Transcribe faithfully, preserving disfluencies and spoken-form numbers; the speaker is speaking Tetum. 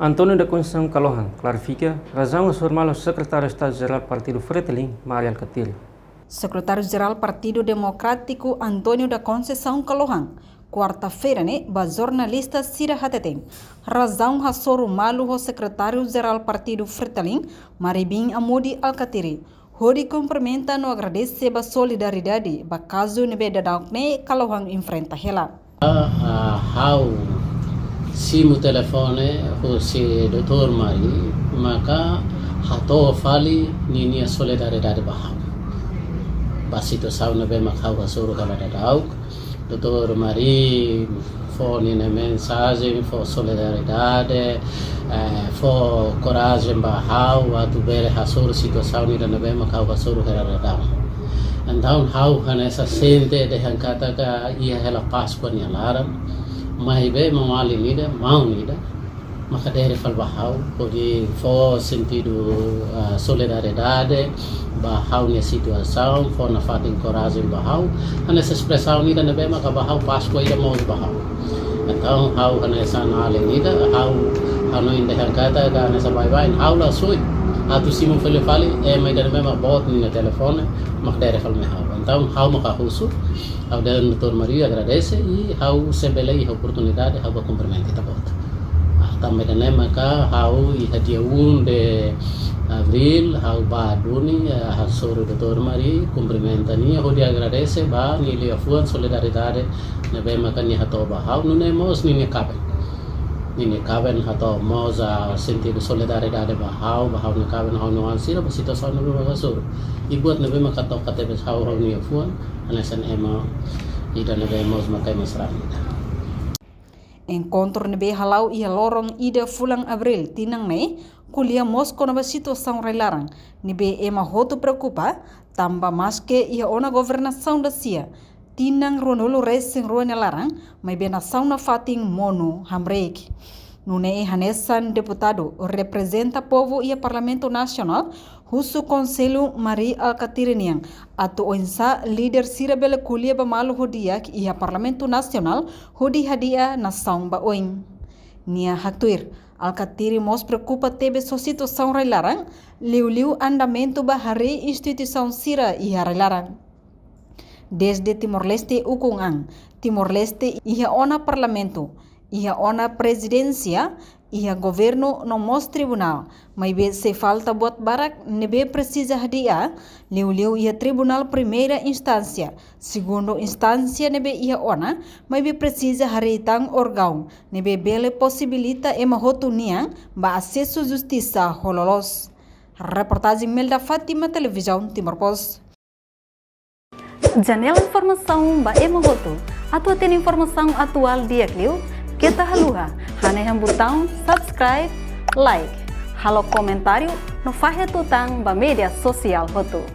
António da Conceição Kalohan klarifika razaun hasoru malu Sekretáriu Estadu Jerál Partidu Fretilin, Mari Alkatiri. Sekretáriu Jerál Partidu Demokrátiku António da Conceição Kalohan, kuarta-feira ne'e ba jornalista sira hateten razaun hasoru malu ho Sekretáriu Jerál Partidu Fretilin, Mari Bin Amudi Alkatiri, hodi kumprimenta no agradese ba solidariedade ba kazu ne'ebé daudaun ne'e Kalohan enfrenta hela. Ah, ha'u simu telefone husi doutór Mari, maka hato'o fali ninia solidariedade ba ha'u. Ba situasaun ne'ebé mak ha'u hasoru hela daudaun. Doutór Mari fó ninia mensajen, fó solidariedade, eh, fó korajen ba ha'u atu bele hasoru situasaun ida ne'ebé mak ha'u hasoru hela daudaun. Entaun ha'u hanesan sente dehan katak iha hela Páskua nia laran, maibé maun-alin ida, maun ida maka adere fali ba ha'u, hodi fó sentidu, ah, solidariedade ba ha'u-nia situasaun, fó nafatin korajen ba ha'u, hanesan espresaun ida ne'ebé maka ba ha'u Páskua ida mós ba ha'u. Entaun ha'u hanesan alin ida, ha'u hanoin dehan katak hanesan baibain, ha'u la sui atu simu fali-fali ema ida ne'ebé mak boot ninia telefone, mak adere fali mai ha'u. Entaun ha'u maka husu, ha'u dehan doutór Mari agradese, i ha'u se bele iha oportunidade ha'u bá kumprimenta ita-boot. Ah, tanba ida-ne'e maka ha'u iha dia um de abril, ha'u bá duni, eh, hasoru doutór Mari, kumprimenta nia, hodi agradese ba nia liafuan solidariedade ne'ebé maka nia hato'o ba ha'u, nune'e mós ninia kaben. Ninia kaben hato'o mós, ah, sentidu solidariedade ba ha'u, ba ha'u-nia kaben, ha'u-nia oan sira, ba situasaun ne'ebé mak ha'u hasoru. I buat ne'ebé maka toka tebes ha'u, ha'u-nia fuan, hanesan ema ida ne'ebé mós mak ema sarani ida. Enkontru ne'ebé hala'o iha loron ida fulan abril tinan ne'e, ko'alia mós kona-ba situasaun rai-laran ne'ebé ema hotu preokupa, tanba maske iha ona governasaun dasia tinan ruanulu-resin-rua nia laran, maibé nasaun nafatin monu hamriik. Nune'e hanesan deputadu reprezenta povu iha Parlamentu Nasionál, husu Konsellu Mari Alkatiri nian atu oinsá líder sira bele ko'alia ba malu ho di'ak iha Parlamentu Nasionál hodi hadi'a nasaun ba oin. Nia haktuir, Alkatiri mós preokupa tebes ho situasaun rai-laran, liuliu andamentu ba harii instituisaun sira iha rai-laran. Dezde Timor-Leste ukun an, Timor-Leste iha ona Parlamentu, iha ona Prezidénsia, iha Governu no mós Tribunál, maibé sei falta buat barak ne'ebé presiza hadi'a, liuliu iha Tribunál Primeira Instánsia, Segundu Instánsia ne'ebé iha ona, maibé presiza harii tan órgaun ne'ebé bele posibilita ema hotu nian ba asesu justisa ho loloos. Reportajen Melda Fátima, Televizaun Timor Post. Janela informasaun ba ema hotu. Atu hatene informasaun atuál di'ak liu, keta haluha hanehan butaun subscribe, like, halo komentáriu no fahe tutan ba média sosiál hotu.